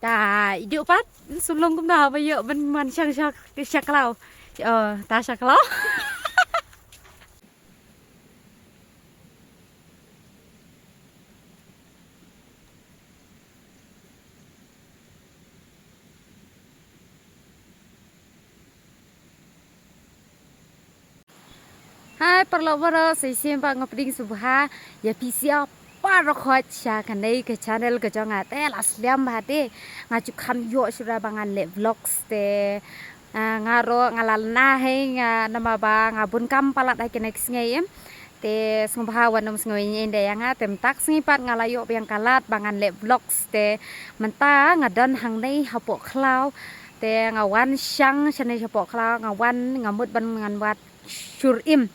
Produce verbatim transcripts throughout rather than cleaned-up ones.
Ta idu pat, sulung kumta ba ïoh ban man shang sha, sha khlaw. Oh, ta sha khlaw. Hai paralok baroh, sa shisien pat nga pdiang sngewbha ïa phi sha baroh khoit sha kane ka channel ka jong nga. Te la slem bha te nga ju kham ïoh shuh ba ngan leh vlogs te, ah, nga ruh nga la lana hi nga namar ba nga bun kam palat ha kine ki sngi em. Te sngewbha wat nym sngew ïeit ïa nga, te mynta ka sngi pat nga la ïoh biang ka lad ba ngan leh vlogs te mynta nga don hangne hapoh khlaw. Te nga wan shang shane shapoh khlaw, nga wan nga mut ban ngan wad shur im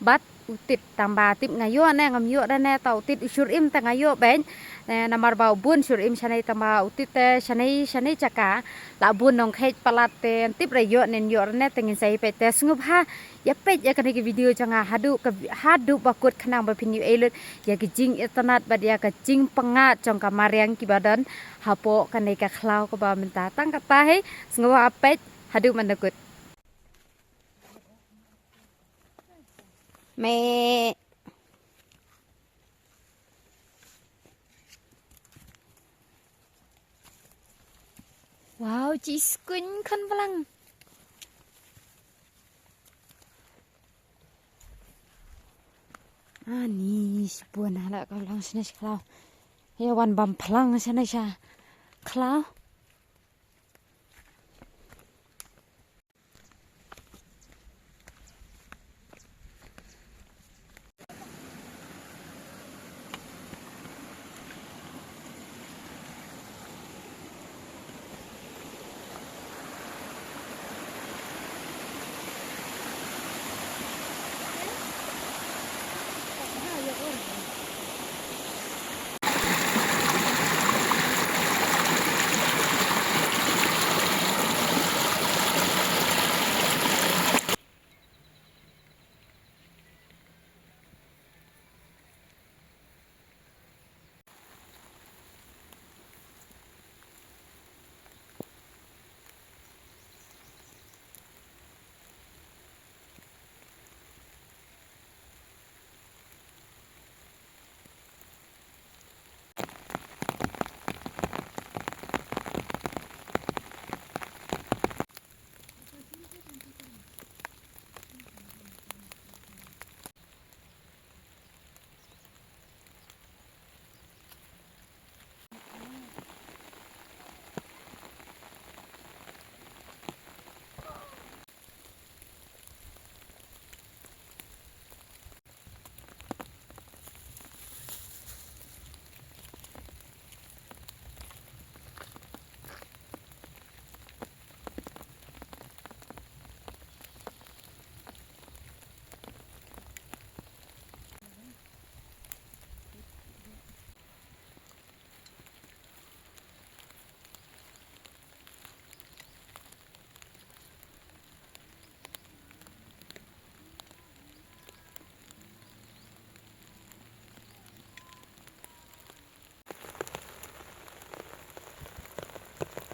bad u tit, tang ba tip nga ïoh ne ngam ïoh ne, ta u tit u shur im te nga ïoh beit. Eh, namar ba u bun shur im shane, tang ba u tit te shane shane jaka la bun nongkheit palat te tip re ïoh ne ïoh ne, te ngin sa ïa peit. Te sngewbha ïa peit ïa kane ka video jong nga haduh ka, haduh ba kut khnang ba phin ïohi lut ïa ka jingitynnad bad ïa ka jingpyngngad jong ka mariang kiba don hapoh kane ka khlaw kaba mynta. Tang kata hi, sngewbha peit haduh mynta kut. Me. Wow, chi skun khun blang. Ani shibun hala ka blang shane sha khlaw. He wan bam phlang shane sha khlaw.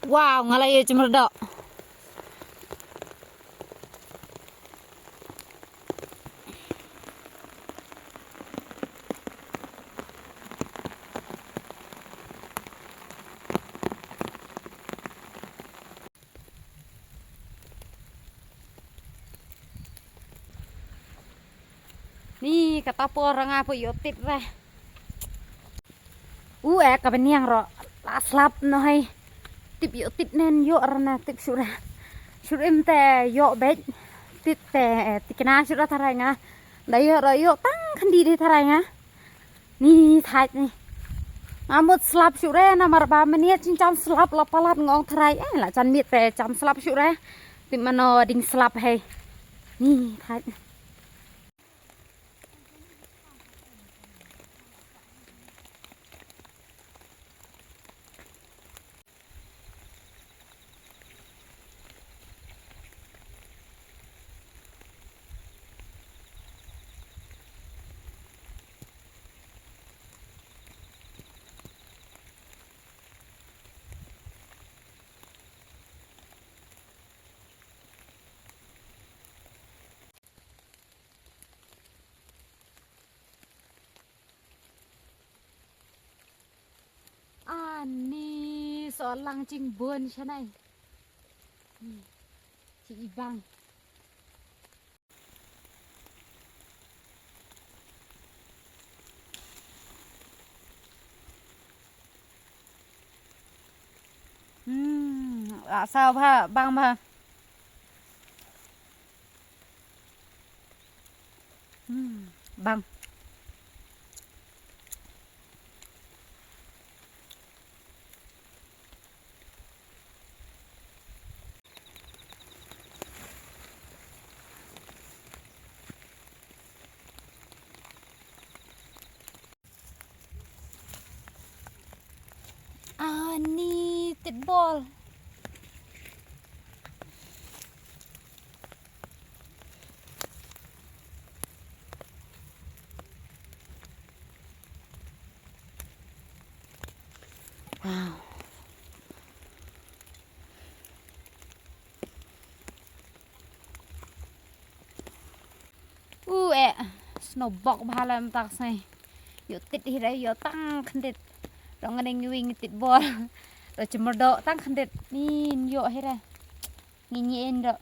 Wow, nga la ïoh jumrdoh. Ni kata por nga poi ïoh tit re. U eh ka bniang ro la slap noh hi. Tip ïoh tit nen ïoh re na tip shuh re. Shuh re em te ïoh beit tit te tikna shuh re tharai nga. Da ïoh ro ïoh tang khandi de tharai nga. Ni thait ni. Nga mut slap shuh re namar ba menia chin cham slap la palat ngong tharai eh la chan miet te cham slap shuh re. Tip mano ding slap hi. Ni thait. Ni soh lang jingbun shanai. Ni, ci ibang. Hmm, la saw bha, bang bha. Hmm, bang. Ani tit bol. Wow. U eh, snow bok bha la mynta ka sngi. Ïoh tit hi da ïoh tang khyndiat. Dong ngi ning wing tit bol. Ro chemar do tang khyndiat. Nin ïoh hi da. Ngi ngi en do.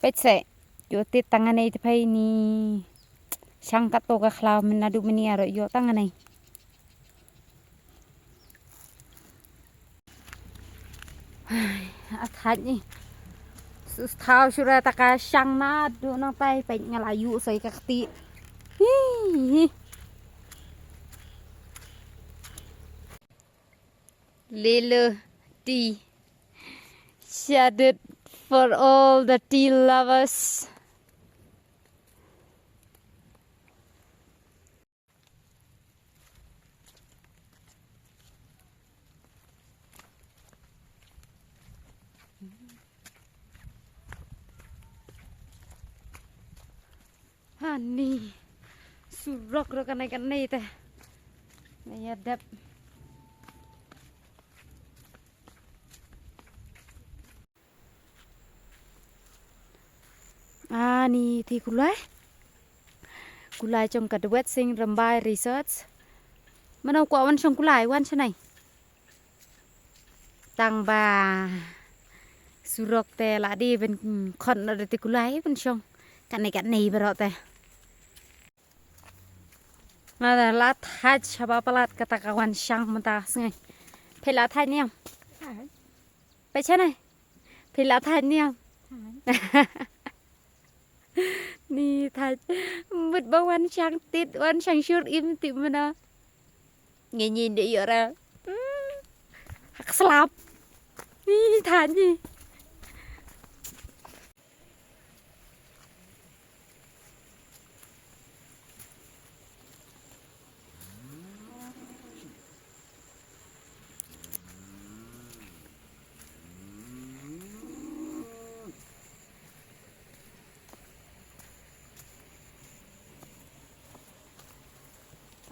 Peit se. Ïoh tit tang anei te phai ni. Shang katto ka khlaw mynta du mynta ro ïoh tang anei. Ai, a thait ni. Sus thaw shu ra ta ka shang na du nang tai peit nga la yu soi ka kti. Hi, hi. Lilo tea. Shaded for all the tea lovers. Hani surok ro kane kane te. Naya dep. Ani thi kulai. Kulai jong ka Dwet Sing Rymbai Resort. Mano kwah wan shong kulai, wan shanai. Tang ba surok te la di ben khon na de ti kulai ben shong. Kane kane baroh te. Nga la thait shaba palat kata ka wan shang mynta sngi. Phi la thait niam. Phi chanai. Phi la thait niam. Ni thait. Mut ba wan shang tit, wan shang shur im ti mena. Ngi ngi de ïoh ra. Hmm. Hak slap. Ni thait ni.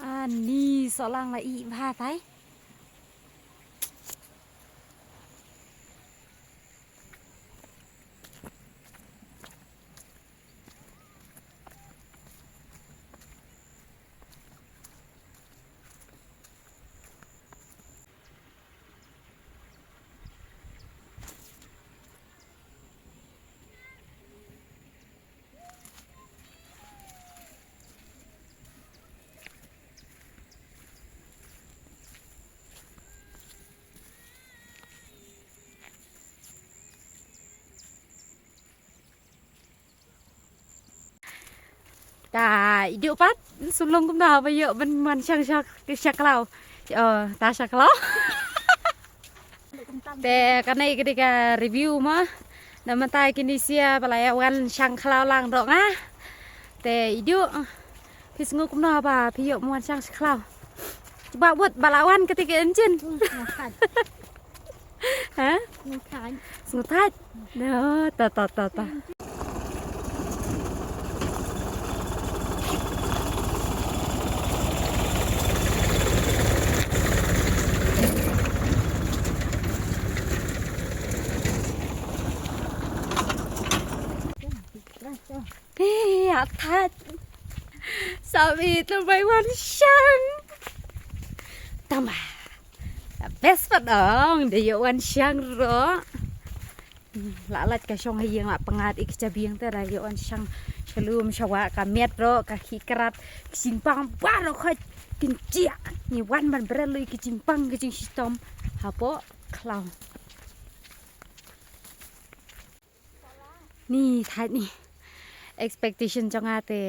Ani solang la i bha tai. Ta idu pat sulung kumno ba ïoh ban man shang shak shaklaw. Oh, ta shaklaw. Te kane ka dei ka review ma. Na mynta kine sia ba la ïa wan shang khlaw lang doh nga. Te idu phi sngew kumno ba phi ïoh wan shang khlaw. Ba wat ba la wan kata ka engine. Hmm, nga thait. Ha? Nga thait. Nga thait. No, ta ta ta ta. Pi, a thait. Sha bit lem bai wan shang. Tang ba. Best pat ong da ïoh wan shang ruh. La lait ka shong ha ïing la pyngngad ïa ka jabieng te da ïoh wan shang sha lum sha wah ka miet ruh ka khih krat ka jingpang baroh khoit kynjiah ngi wan ban bret lui ka jingpang ka jingshitom hapoh khlaw. Ni thait ni expectation jong nga te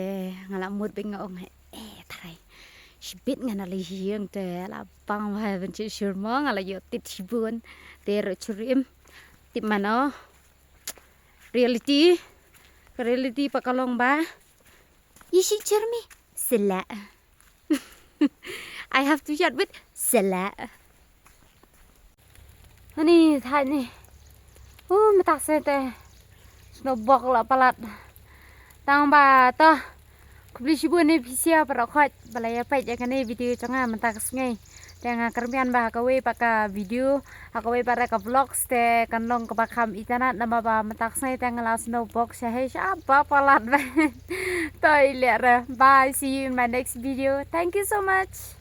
nga la mut bad nga ong eh thait shibit nga na la ïing te la pang ba ban chit shur mo nga la ïoh tit shibun te ruh churim tip mano. Reality. Ka reality pa ka long ba. Ishi chermi. Sela. I have to chat with Sela. Ani thai ni. Uh, matak se te. Snow bok la palat. Tang ba to. Khublei shibun ïa phi sha baroh khoit ba la ïa peit ïa kane video jong nga mynta ka sngi. Te nga kyrmen ba ha kawei pat ka video, ha kawei pat ka vlogs te kan long kaba kham itynnad namar ba mynta ka sngi te nga la snow bok sha hei sha ba palat ba. To i leh re. Bye, see you in my next video. Thank you so much.